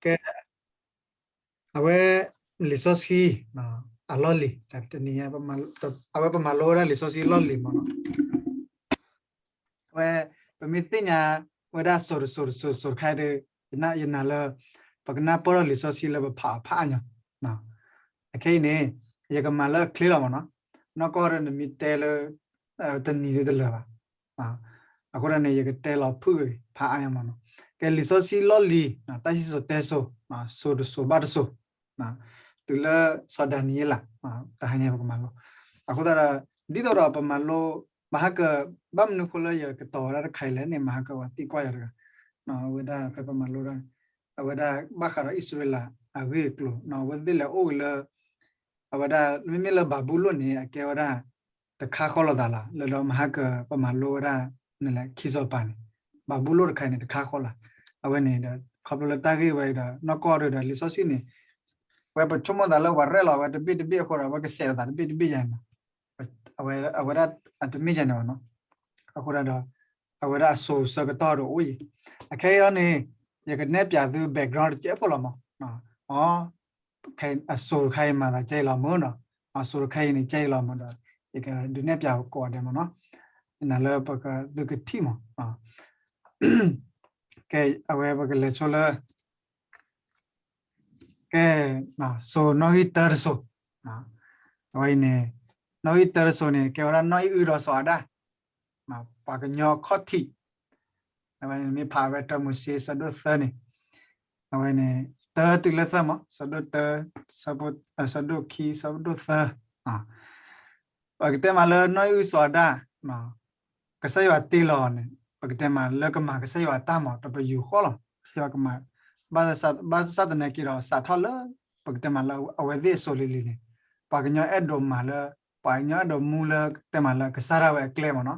ကဲ, အဝဲ လံာ်စီဆှံ အလီၢ်လံၤ, တနံၤညါ အဝဲပမၤလိဝဲဒၣ်လံာ်စီဆှံလီၢ်လံၤမ့ၢ်နီၤ. အဝဲ ပမ့ၢ်သ့ၣ်ညါဝဲဒၣ်စိၤတစိၤတစိၤစိၤတခါဒီး ယနာ်လၢ ပကနၢ်ပၢၢ်ထီၣ်လံာ်စီဆှံလၢပဖးအီၤဖးအါညီ. အခဲအံၤန့ၣ် ယကမၤလၢအချ့လီၤမ့ၢ်နီၤ. နီၢ်ကီၢ်ဒီးနမ့ၢ်တဲလၢ တနံၤဒ်တလၢာ်ဘၣ်. အဃိဒ်န့ၣ် ယကတဲလီၤဖုၣ်ဂ့ၤဖးအါညီမ့ၢ်နီၤ. ကဲ လံာ်စီဆှံလီၢ်လံၤ တၢ်စံၣ်စိၤတဲစိၤ စိၤတစိၤဘၣ်တစိၤ တုၤလၢစီၤဒၤနံးယ့လး တဟါညါပကမၤလိ. အဃိသတးဒီး ဒ်သိးဒီးပမၤလိ မဟါက ဘၣ်မနုၤဃိလၢယကတီၤဝဲဒၣ်တခါအံၤလဲၣ်န့ၣ် မဟါက ပှၤသံကွၢ်ယၤတဂၤ အဝဲဒၣ်ဖဲပမၤလိဒၣ် အဝဲဒၣ်ဘၣ်ဃးဒီးအံၣ်စရ့လးအဂ့ၢ်အကျိၤ အဝဲသ့ၣ်လဲၤအိၣ်က့ၤလၢ အဝဲဒၣ် မ့မ့ၢ်လၢဘၤဘူလိၣ်န့ၣ် အကဲဝဲဒၣ် တခါဃီလိာ်သးလီၤ. လၢဒီးမဟါက ပမၤလိဝဲဒၣ် နလဲၤခံစီၤပၤန့ၣ် ဘၤဘူလိၣ်တခါအံၤန့ၣ် တခါဃီလီၤ. အဝဲန့ၣ်ဒီး ခီဖျိလၢတၢ်ဂ့ၢ်ဝဲအံၤဒီး နီၢ်ကီၢ်ဒီး လံာ်စီဆှံန့ၣ် ဝဲပဆိကမိၣ်သးလၢပှၤရဲၣ်လီၤဝဲတဘ့ၣ်တဘ့ၣ်အဃိဒီး အဝဲကစဲးလိာ်သးတဘ့ၣ်တဘ့ၣ်ယၤန့ၣ် အဝဲဒၣ်အတမ့ၢ်ယၤန့ၣ်ဘၣ်နီၤ. အဃိဒၣ်ဒီး အဝဲဒၣ်အစိၤဆၢကတီၢ်ဒီးအိၣ်အံၤ အခဲအံၤန့ၣ် ယကနဲၣ်ပၠးသု background တစဲးဖိလီၤမး. အစိၤတခါအံၤမၤသးကဲအံၤလီၤမးနီၤ. အစိၤတခါအံၤန့ၣ် ကဲအံၤလီၤမးဒီး ယကဒုးနဲၣ်ပၠးကိးဂၤဒဲးမးနီၤ. နၤလၢပကသုကထံၣ်မး. ကဲ အဝဲပကလဲၤဆိလၢ ကဲ စိၤနီၣ်ဂံၢ်တၢတစိၤ အဝဲအံၤန့ၣ် နီၣ်ဂံၢ်တၢတစိၤန့ၣ် ကဲဝဲဒၣ်နီၢ်အံၣ်အုဒီးစီၤအၤဒၣ် ပှၤကညီခီၣ်ထံး အဝဲန့ၣ်မ့ၢ်ဖးဝဲတၢမိၤၡ့ဆၢဒိၣ်သၢန့ၣ် အဝဲန့ၣ် တၢတုၤလၢသၢမး ဆၢဒိၣ်တၢ ဆၢဒိၣ်ခံ ဆၢဒိၣ်သၢ ပကတဲမးလၢနီၢ်အံၣ်အုစီၤအၤဒၣ် ကစၢ်ယွၤတ့လီၤန့ၣ် ပကတဲမးလၢကမၤကစၢ်ယွၤတၢ်မၤ တပယူာ်ဃီလီၤ ကစၢ်ယွၤကမၤ ဘၣ်ဆၣ်သနာ်က့ဒီး စးထီၣ်လၢ ပကတဲမးလၢအဝဲသ့ၣ်အစိၤလံၤလံၤန့ၣ် ပှၤကညီအဲၣ်ဒိးမၤလၢ ပှၤကညီအဲၣ်ဒိးမူလၢတဲမးလၢကစၢ်ဒၣ်ဝဲအကျဲမးနီၤ.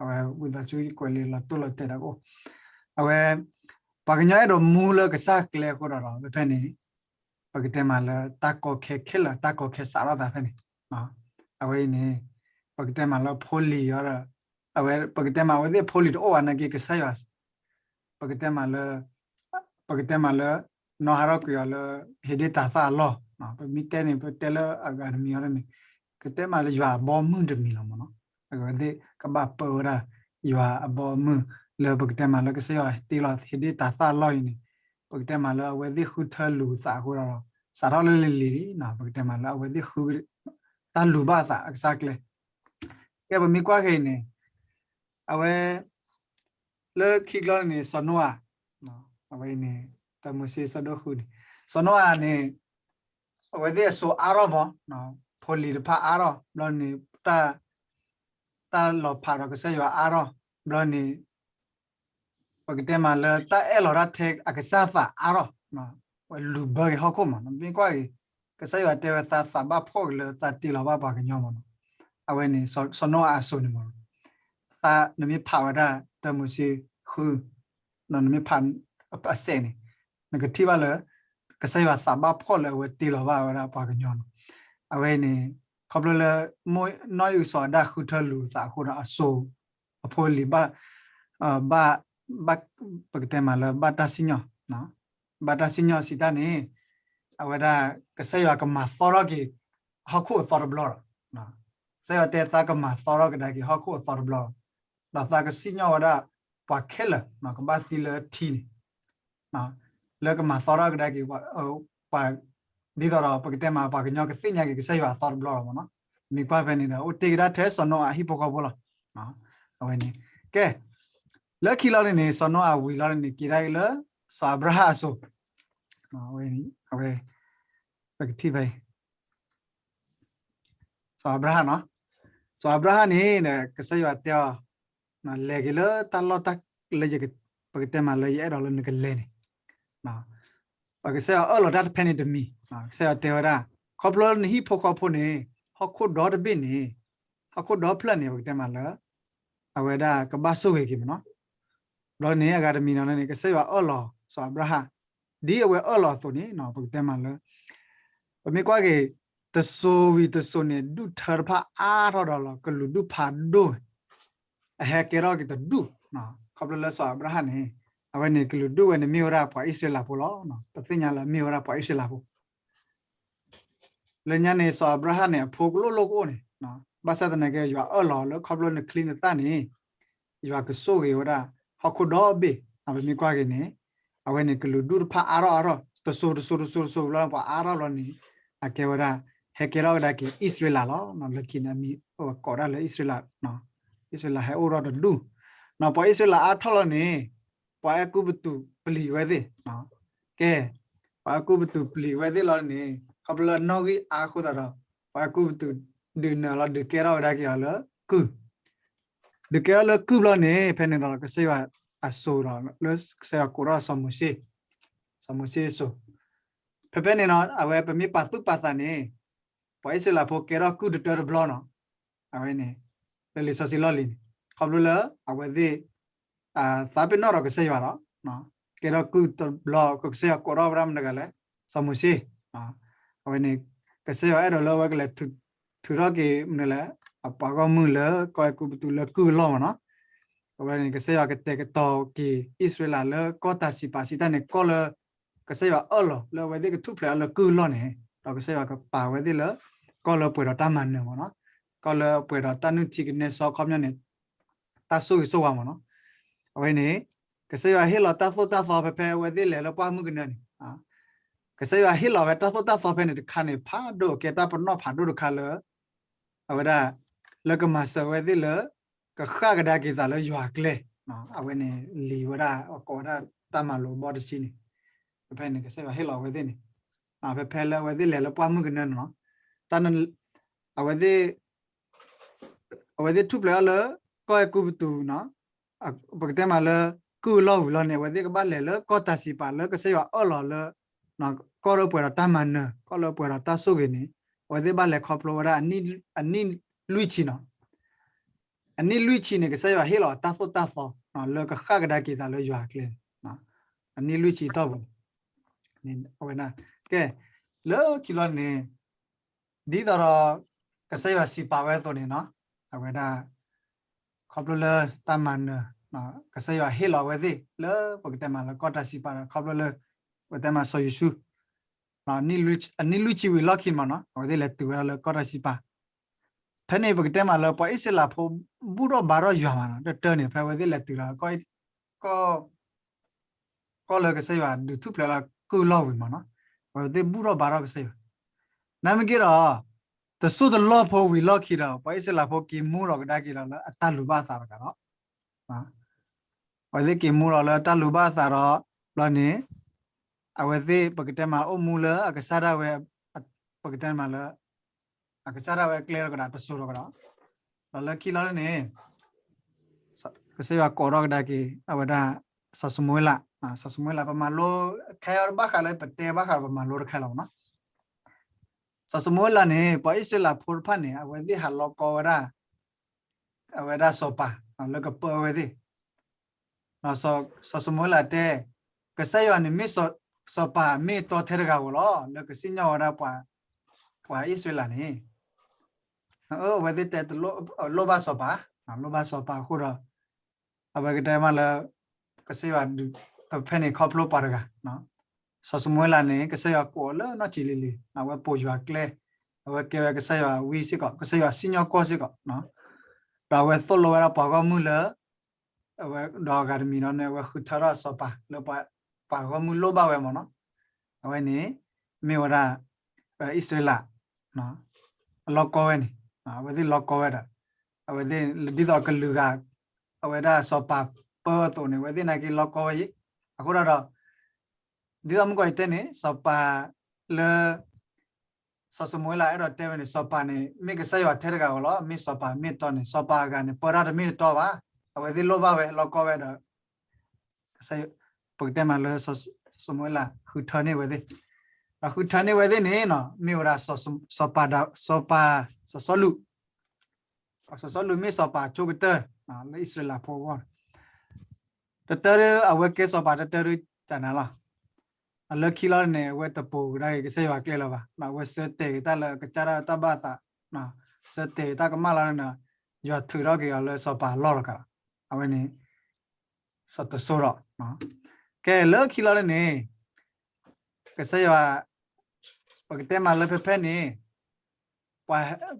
အဝဲဝံသးစူၤကွဲးလံာ်လီၤတိၢ်လီၤတဲာ်ဒီးအိၣ် အဝဲ ပှၤကညီအဲၣ်ဒိးမူလၢကစၢ်ကျဲအဃိဒီး ဖဲဖဲန့ၣ် ပကတဲမးလၢတၢ်ကီခဲခဲလၢာ် တၢ်ကီခဲစးထီၣ်သးဖဲန့ၣ် အဝဲအံၤန့ၣ် ပကတဲမးလၢဖိလံၤဒီး အဝဲ ပကတဲမးအဝဲသ့ၣ်ဖိလံၤတအိၣ်ဘၣ်နာ်က့ကစၢ်ယွၤ ပကတဲမးလၢ ပကတဲမးလၢ နီၢ်ဟးထီၣ်ကွံာ်အီၤလၢ ဟ့းဒ့တၤသၣ်အလီၢ် ပမ့ၢ်တဲန့ၣ် ပတဲလၢအဂၤတမံၤအီၤန့ၣ် ကတဲမးလၢယွၤအဘီအမုၢ်တမံၤလီၤမးနီၤ. အဝဲသ့ၣ်ကဘၣ်ပၢဝဲဒၣ် ယွၤအဘီအမုၢ်လၢပကတဲမးလၢကစၢ်ယွၤတ့လီၤဟ့းဒ့တၤသၣ်အလီၢ်အံၤန့ၣ် ပကတဲမးလၢအဝဲသ့ၣ်ဃုထၢလူၤသးအဃိဒီး စးထီၣ်လၢလံၤလံၤလံ ပကတဲမးလၢအဝဲသ့ၣ်ဃု တၢ်လူၤဘၣ်အသးအကစၢ်ကျဲ ကဲပမ့ၢ်ကွၢ်ခဲအံၤန့ၣ် အဝဲ လၢခံကျီန့ၣ် စီၤနိအၤ အဝဲန့ၣ် တၢမိၤၡ့ဆၢဒိၣ်ဃုန့ၣ် စီၤနိအၤန့ၣ် အဝဲသ့ၣ်အစိၤအါထီၣ်မး ဖိလံၤတဖၣ်အါထီၣ် ဘျီန့ၣ် တၢ် တၢ်လီၤဖးဒီးကစၢ်ယွၤအါထီၣ် ဘျီန့ၣ် ပကတဲမးလၢတၢ်အဲၣ်လီၤတၢ်ထဲအကစၢ်သးအါထီၣ် လူၤဘၢက့ၤဟီၣ်ခိၣ်မး မ့ၢ်ကွၢ်က့ၤ ကစၢ်ယွၤတဲဝဲသးသးဘၣ်ဖှီၣ်က့ၤလၢသးတ့လီၤဘၣ်ပှၤကညီမးနီၤ အဝဲန့ၣ် စီၤနိအၤအစိၤန့ၣ်မး သးနမ့ၢ်ဖးဝဲဒၣ် တၢမိၤၡ့ဃု နမ့ၢ်ဖးအစဲးန့ၣ် နကထံၣ်ဘၣ်လၢ ကစၢ်ယွၤသးဘၣ်ဖှီၣ်လၢအဝဲတ့လီၤဘၣ်ဝဲဒၣ်ပှၤကညီနီၤ အဝဲန့ၣ် ခီဖျိလၢ နီၢ်အံၣ်အုစီၤအၤဒၣ်ဃုထၢလူၤအသးအဃိဒီးအစိၤ အဖိအလံၤ ဘၣ် ဘၣ် ပကတဲမးလၢဘၣ်တၢ်စံၣ်ညီၣ် ဘၣ်တၢ်စံၣ်ညီၣ်စံးတၢ်န့ၣ် အဝဲဒၣ်ကစၢ်ယွၤကမၤသီထီၣ်က့ၤ ဟီၣ်ခိၣ်အသီတဘျီလီၤ. ကစၢ်ယွၤတဲသးကမၤသီထီၣ်ကဒါက့ၤဟီၣ်ခိၣ်အသီတဘျီလီၤ. ဒီးသးကစံၣ်ညီၣ်ဝဲဒၣ် ပှၤခဲလၢာ် ကဘၣ်သံလၢထံန့ၣ် လၢကမၤသီထီၣ်ကဒါက့ၤ ပှၤ ဒ်သိးဒီးပကတဲမး ပှၤကညီကသ့ၣ်ညါက့ၤကစၢ်ယွၤအသီတဘျီလီၤမးနီၤ. မ့ၢ်ကွၢ်ဖဲန့ၣ်ဒီး အိၣ်တ့ၢ်ကဒါထဲစီၤနိအၤအဟံၣ်ဖိဃီဖိလီၤ. အဝဲန့ၣ် ကဲ လၢခံလီၤန့ၣ်န့ၣ် စီၤနိအၤဝံၤလီၤန့ၣ် က့ၤဒၣ်က့ၤလၢ စီၤအၤဘြၤဟၣ်အစိၤ အဝဲ ပကထံၣ်ဖဲအံၤ စီၤအၤဘြၤဟၣ်နီၤ စီၤအၤဘြၤဟၣ်န့ၣ် ကစၢ်ယွၤတဲအီၤ လဲၤက့ၤလၢတၢ်လီၢ်တၢ်လၢ ပကတဲမးလၢယအဲၣ်ဒိးလၢနကလဲၤန့ၣ် ပကစၢ်ယွၤအၢၣ်လီၤတၢ်တဖဲန့ၣ်တမံၤ ကစၢ်ယွၤတဲဝဲဒၣ် ခီဖျိနဟံၣ်ဖိဃီဖိန့ၣ် ဟီၣ်ခိၣ်ဒီတဘ့ၣ်န့ၣ် ဟီၣ်ခိၣ်ဒီဖျၢၣ်န့ၣ် ပကတဲမးလၢ အဝဲဒၣ်ကဘၣ်ဆိၣ်ဂ့ၤက့ၤမးနီၤ. ဘျီန့ၣ် အဂၤတမံၤနီၤန့ၣ် ကစၢ်ယွၤအၢၣ်လီၤစီၤအၤဘြၤဟၣ် ဒ်အဝဲအၢၣ်လီၤအသိးန့ၣ် ပကတဲမးလၢ ပမ့ၢ်ကွၢ်က့ၤ တစိၤဝံၤတစိၤန့ၣ် ဒူၣ်ထၢတဖၣ်အါထီၣ်ဒီးလီၤ ကလုာ်ဒူၣ်ဖးဒိၣ် အဟဲကဲထီၣ်က့ၤတဒူၣ် ခီဖျိလၢစီၤအၤဘြၤဟၣ်န့ၣ် အဝဲန့ၣ်ကလုာ်ဒူၣ်ဝဲန့ၣ်မ့ၢ်ဝဲဒၣ်ပှၤအံၣ်စရ့လးဖိလီၤ. ပသ့ၣ်ညါလၢမ့ၢ်ဝဲဒၣ်ပှၤအံၣ်စရ့လးဖိ လၢညါန့ၣ် စီၤအၤဘြၤဟၣ်န့ၣ် အဖိကလိၣ်လိၣ်ကအိၣ်န့ၣ်, ဘၣ်ဆၣ်သနာ်က့ ယွၤအၢၣ်လီၤလၢခီဖျိနချံနသၣ်န့ၣ် ယွၤကဆိၣ်ဂ့ၤဝဲဒၣ် ဟီၣ်ခိၣ်ဒီဘ့ၣ်, ပမ့ၢ်ကွၢ်က့ၤန့ၣ် အဝဲန့ၣ်ကလုာ်ဒူၣ်တဖၣ်အါထီၣ်အါထီၣ် တစိၤတစိၤတစိၤတစိၤလီၤ ပှၤအါထီၣ်လီၤန့ၣ် အကဲဝဲဒၣ် ဟဲကဲထီၣ်ဝဲဒၣ်က့ၤအံၣ်စရ့လးလီၤ. လၢခံန့ၣ် အမံၤကိးဒၣ်လၢအံၣ်စရ့လး, အံၣ်စရ့လးဟဲအိၣ်ထီၣ်တဒူၣ်, ပှၤအံၣ်စရ့လးအါထီၣ်လီၤန့ၣ် ပှၤအဲၤကူပတူးပျံၤဝဲသ့ၣ်, ကဲ, ပှၤအဲၤကူပတူးပျံၤဝဲသ့ၣ်လီၤန့ၣ် ခီဖျိလၢနီၣ်ဂံၢ်အါအဃိသတးဒီး ပှၤအဲၤကူပတူးဒုးနၢၤလီၤ ဒုးကဲထီၣ်ဝဲဒၣ်က့ၤအီၤလၢကုၢ်, ဒုးကဲထီၣ်လၢကုၢ်ဘျီန့ၣ် ဖဲန့ၣ်ဒီးကစၢ်ယွၤအစိၤဒီး လၢကစၢ်ယွၤကိးထီၣ်စီၤမိၤၡ့, စီၤမိၤၡ့အစိၤ, ဖဲဖဲန့ၣ်ဒီး အဝဲပမ့ၢ်ပာ်သူၣ်ပာ်သးန့ၣ် ပှၤအံၣ်စရ့လးဖိကဲထီၣ်ကုၢ်တတၢတဘျီနီၤ, အဝဲန့ၣ် လၢလံာ်စီဆှံလီၢ်လံၤန့ၣ် ခီဖျိလၢအဝဲသ့ၣ် သးပ့ၤနီၣ်ဒီးကစၢ်ယွၤဒီး ကဲထီၣ်ကုၢ်တဘျီ ကစၢ်ယွၤကိးထီၣ်ဝဲဒၣ်မနုၤတဂၤလဲၣ်, စီၤမိၤၡ့, အဝဲန့ၣ် ကစၢ်ယွၤအဲၣ်ဒိးလၢအဝဲကလဲၤထုးထီၣ်က့ၤမနုၤလဲၣ်, အပှၤဂီၢ်မုၢ်လၢကီၢ်အဲၤကူပတူးလၢကုၢ်အလီၢ်မ့ၢ်နီၤ, အဝဲန့ၣ် ကစၢ်ယွၤကတဲာ်ကတီၤက့ၤအံၣ်စရ့လးလၢကီၢ်တၢ်စံးပာ်စံးတၢ်န့ၣ် ကီၢ်လၢ ကစၢ်ယွၤအၢၣ်လီၤလၢအဝဲသ့ၣ်ကထူၣ်ဖျဲးအီၤလၢကုၢ်အလီၢ်န့ၣ် ဒီးကစၢ်ယွၤကပာ်ဝဲသ့ၣ်လၢ ကီၢ်လၢပှဲၤဒီးတၢ်မၤနၢၤမ့ၢ်နီၤ, ကီၢ်လၢပှဲၤဒီးတၢ်နုၢ်ထံကနဲစီခီပညီန့ၣ် တၢ်ဆိၣ်ဂ့ၤဆိၣ်ဝါမ့ၢ်နီၤ, အဝဲန့ၣ် ကစၢ်ယွၤဟ့ၣ်လီၤတၢ်သိၣ်တၢ်သီဖဲဖဲအဝဲသ့ၣ်လဲၤလၢပှၢ်မုၢ်ကနၢန့ၣ် ကစၢ်ယွၤဟ့ၣ်လီၤဝဲတၢ်သိၣ်တၢ်သီဖဲန့ၣ်တခါန့ၣ် ဖးဒိၣ်ကဲတၢ်ပနီၣ်ဖးဒိၣ်တခါလၢ အဝဲဒၣ် လၢကမၤစၢၤအဝဲသ့ၣ်လၢ ကဃၣ်ကဒါက့ၤသးလၢယွၤအကျဲ, အဝဲန့ၣ်လံာ်ဝဲဒၣ် ကိးဝဲဒၣ်တၢ်မၤလိာ်ဘီတဆံန့ၣ်, ဖဲဖဲန့ၣ် ကစၢ်ယွၤဟ့ၣ်လီၤအဝဲသ့ၣ်န့ၣ်, ဖဲဖဲလၢအဝဲသ့ၣ်လဲၤလၢပှၢ်မုၢ်ကနၢန့ၣ်လီၤ, တၢ် အဝဲသ့ၣ် အဝဲသ့ၣ်ထူၣ်ဖျဲးအီၤလၢ ကီၢ်အဲၤကူပတူးနီၤ, ပကတဲမးလၢ ကုၢ်အလီၢ်ဝံၤလီၤန့ၣ် အဝဲသ့ၣ်ကဘၣ်လဲၤလၢကီၢ်တၢ်စံးပာ်လၢကစၢ်ယွၤအၢၣ်လီၤလၢ ကီၢ်လၢပှဲၤဒီးတၢ်မၤနၢၤ ကီၢ်လၢပှဲၤဒီးတၢ်ဆိၣ်ဂ့ၤန့ၣ် အဝဲသ့ၣ်ဘၣ်လဲၤခီဖျိဝဲဒၣ် အနံၣ်လွံၢ်ဆံနီၤ, အနံၣ်လွံၢ်ဆံန့ၣ် ကစၢ်ယွၤဟ့ၣ်လီၤတၢ်သိၣ်တၢ်သီ လၢကဃၣ်ကဒါက့ၤသးလၢယွၤအကျဲန့ၣ်, အနံၣ်လွံၢ်ဆံထီၣ်ပူၤ အဝဲဒၣ် ကဲ လၢခံလီၤန့ၣ် ဒ်သိးဒီး ကစၢ်ယွၤစံးပာ်ဝဲအသိးန့ၣ်နီၤ, အဝဲဒၣ် ခီဖျိလၢတၢ်မၤနၢၤ ကစၢ်ယွၤဟ့ၣ်လီၤဝဲသ့ၣ် လၢပကတဲမးလၢကီၢ်တၢ်စံးပာ်ဒီး ခီဖျိလၢ ပကတဲမးစီၤယိၤၡူ အနံၣ်လွံၢ်ဆံဝံၤလီၢ်ခံမးနီၤ အဝဲသ့ၣ်လဲၤတုၤဝဲဒၣ်လၢကီၢ်တၢ်စံးပာ်, ဖဲန့ၣ် ပကတဲမးလၢပှၤအံၣ်စရ့လးဖိ ဘူၣ်ထီၣ်ဘါထီၣ်ယွၤမးနီၤ တၢ်တၢ်န့ၣ် ဖဲအဝဲသ့ၣ်လဲၤတုၤလီၤ ကီၢ် ကီၢ်လၢကစၢ်ယွၤဒုးထူၣ်ဖျဲးလၢကုၢ်လီၢ်ဝံၤမးနီၤ, အဝဲသ့ၣ်ဘူၣ်ထီၣ်ဘါထီၣ်ကစၢ်ယွၤ, နာ်မ့ၢ်က့ၤဒီး တစိၢ်တလီၢ်ဖိဝံၤလီၢ်ခံဒီး ပှၤအံၣ်စရ့လးဖိက့ၤမူလီၤကဒါက့ၤဒီးလၢအတၢ်လူၤဘၣ်အသးတဂၤလီၤ, အဝဲသ့ၣ်က့ၤမူလီၤလၢတၢ်လူၤဘၣ်အသးဒီး ဘျီန့ၣ် အဝဲသ့ၣ် ပကတဲမးအိၣ်မူလၢအကစၢ်ဒၣ်ဝဲ ပကတဲမးလၢ အကစၢ်ဒၣ်ဝဲအကျဲတကဒီး တစိၤတကဒီး, ဒီးလၢခံလီၤန့ၣ် ကစၢ်ယွၤကိးထီၣ်ကဒါက့ၤ အဝဲဒၣ် စီၤၡမူၤအ့လး, စီၤၡမူၤအ့လး ပမၤလိခဲအီၤတဘၣ်ဃးလၢပတဲဘၣ်ဃးဒီးပမၤလိတခါလီၤမးနီၤ, စီၤၡမူၤအ့လးန့ၣ် ပှၤအံၣ်စရ့လးဖိတဖၣ်န့ၣ် အဝဲသ့ၣ်ဟးလီၤကီဝဲဒၣ် အဝဲဒၣ်စီၤပၤ လၢကပၢအဝဲသ့ၣ် စီၤၡမူၤအ့လးတဲ ကစၢ်ယွၤန့ၣ်မ့ၢ်စီၤပၤမ့ၢ်အတီထဲတဂၤဧိၤလီၤ လၢကစံၣ်ညီၣ်ဝဲဒၣ် ပှၤအံၣ်စရ့လးန့ၣ်, အဝဲသ့ၣ်တဲ လိၣ်ဘၣ်စီၤပၤ, လိၣ်ဘၣ်စီၤပၤအဃိဒီး အဝဲကတဲမးလၢ ကစၢ်ယွၤဒုး ဖဲန့ၣ်ခီဖျိပှၤတဂၤ စီၤၡမူၤအ့လးန့ၣ် ကစၢ်ယွၤကိးအီၤလၢနီၢ်ဆံးလံၤလံၤ အဝဲပိာ်ယွၤကျဲ, အဝဲကဲဝဲကစၢ်ယွၤဝံစ့ၢ်ကီး ကစၢ်ယွၤစံၣ်ညီၣ်ကွီၢ်စ့ၢ်ကီး, ဒီးအဝဲသိၣ်လိဝဲဒၣ်ပှၤဂီၢ်မုၢ်လၢ အဝဲဒီးအဂၤတမံၤဒီးန့ၣ် အဝဲဃုထၢထီၣ်စီၤပၤလၢပှၤဂီၢ်မုၢ်လိၣ်ဘၣ်ဝဲမးနီၤ, အဝဲန့ၣ် မ့ၢ်ဝဲဒၣ် အံၣ်စရ့လး အလီၢ်ကီဝဲန့ၣ် အဝဲသ့ၣ်လီၢ်ကီဝဲဒီး အဝဲသ့ၣ်ဒ်သိးကလုာ်ဂၤ အဝဲဒၣ်စီၤပၤပၢအသိးန့ၣ် အဝဲသ့ၣ်နာ်က့လီၢ်ကီဝဲယ့ၣ်, အဃိဒီး ဒ်သိးမုၢ်ကီၢ်အံၤတဲန့ၣ် စီၤပၤလၢ စီၤၡမူၤအ့လးအဲၣ်ဒိးတဲဝဲန့ၣ် စီၤပၤန့ၣ် မ့ၢ်ကစၢ်ယွၤထဲတဂၤဧိၤလီၤ, မ့ၢ်စီၤပၤမ့ၢ်တီန့ၣ် စီၤပၤအဂၤန့ၣ် ပၢတၢ်တမ့ၢ်တတီဘၣ်, အဝဲသ့ၣ်လိၣ်ဘၣ်ဝဲလီၢ်ကီဝဲဒီး ပကတဲမးလၢ စီၤၡမူၤအ့လးဃုထၢန့ၢ်ဝဲသ့ၣ်, ဒီးဃုထၢန့ၢ်ဝဲသ့ၣ်န့ၣ် မ့ၢ်ဝဲဒၣ် စီၤပၤ စီၤစီလူး, စီၤစီလူးမ့ၢ်စီၤပၤဆိကတၢၢ် လၢအံၣ်စရ့လးဖိအဂီၢ် တတၢၢ်ဒီး အဝဲကဲစီၤပၤတတၢၢ်ဒီး ကနၤလီၤ. အလၢခံလီၤန့ၣ် အဝဲတပိာ်ကဒါက့ၤကစၢ်ယွၤကျဲလၢၤဘၣ်, အဝဲဆၢတဲာ်က့ၤတၢ်လၢအကစၢ်ဒၣ်တၢ်ဘၣ်အသး, ဆၢတဲာ်တၢ်ကမၣ်လီၤန့ၣ် ယွၤထုးထီၣ်က့ၤအီၤလၢစီၤပၤအလီၢ်တကးလီၤ. အဝဲန့ၣ် စီၤတစိဒီး ကဲလၢခံလီၤန့ၣ် ကစၢ်ယွၤ ပကတဲမးလၢဖဲဖဲန့ၣ်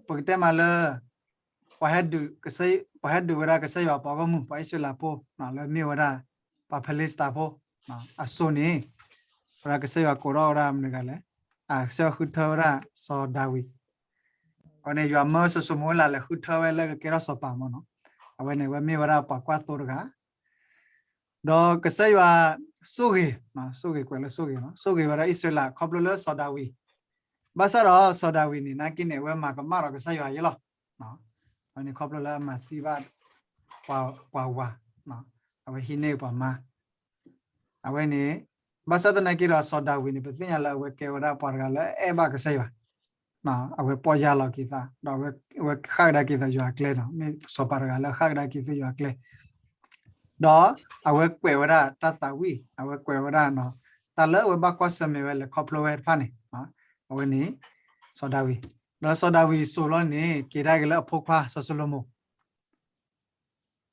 ပကတဲမးလၢ ပှၤဟဲဒုးဝဲဒၣ်ကစၢ်ယွၤပှၤဂီၢ်မုၢ် ပှၤအံၣ်စရ့လးဖိ လၢမ့ၢ်ဝဲဒၣ် ပှၤဖလ့စတၤဖိ အစိၤန့ၣ် ဝဲဒၣ်ကစၢ်ယွၤကိးထီၣ်ဝဲဒၣ်မနုၤဂၤလဲၣ်, ကစၢ်ယွၤဃုထၢဝဲဒၣ်စီၤဒၤဝံး, အဝဲန့ၣ် ယွၤမၢစီၤၡလိၤမိၣ်ဝဲလၢလဲၤဃုထၢဝဲလၢကကဲထီၣ်စီၤပၤမ့ၢ်နီၤ, အဝဲန့ၣ် အဝဲမ့ၢ်ဝဲဒၣ်ပှၤကွၢ်သိတဂၤ ဒီးကစၢ်ယွၤဆိၣ်ဂ့ၤ, ဆိၣ်ဂ့ၤကွဲးလၢဆိၣ်ဂ့ၤ, ဆိၣ်ဂ့ၤဝဲဒၣ်အံၣ်စရ့လးခီဖျိလၢစီၤဒၤဝံး, ဘၣ်ဆၣ်ဒီးစီၤဒၤဝံးန့ၣ် နာ်က့န့ၣ် အဝဲမၤကမၣ်ဒီးကစၢ်ယွၤယဲလီၤ, အဝဲန့ၣ်ခီဖျိလၢအမၤသံဘၣ် ပှၤဝၤ, အဝဲဟံးန့ၢ်ပှၤမါ, အဝဲန့ၣ် ဘၣ်ဆၣ်သနာ်က့ဒီးစီၤဒၤဝံးန့ၣ် ပသ့ၣ်ညါလၢအဝဲကဲဝဲဒၣ်ပှၤတဂၤလၢအဲၣ်ဘၣ်ကစၢ်ယွၤ အဝဲပီၢ်ယၢ်လီၤက့ၤသး ဒီးအဝဲဃၣ်ကဒါက့ၤသးယွၤအကျဲနီၤ, မ့ၢ်စီၤပၤတဂၤလၢဃၣ်ကဒါက့ၤသးယွၤအကျဲ, ဒီးအဝဲကွဲးဝဲဒၣ်တၢ်သးဝံၣ်, အဝဲကွဲးဝဲဒၣ် တၢ်လၢအဝဲဘၣ်ကွၢ်ဆၢၣ်မဲာ်ဝဲလဲၤခီဖျိဝဲတဖၣ်န့ၣ်, အဝဲန့ၣ် စီၤဒၤဝံး, ဒီးစီၤဒၤဝံးစိၤလီၤန့ၣ် က့ၤဒၣ်က့ၤလၢအဖိခွါစီၤၡလိၤမိၣ်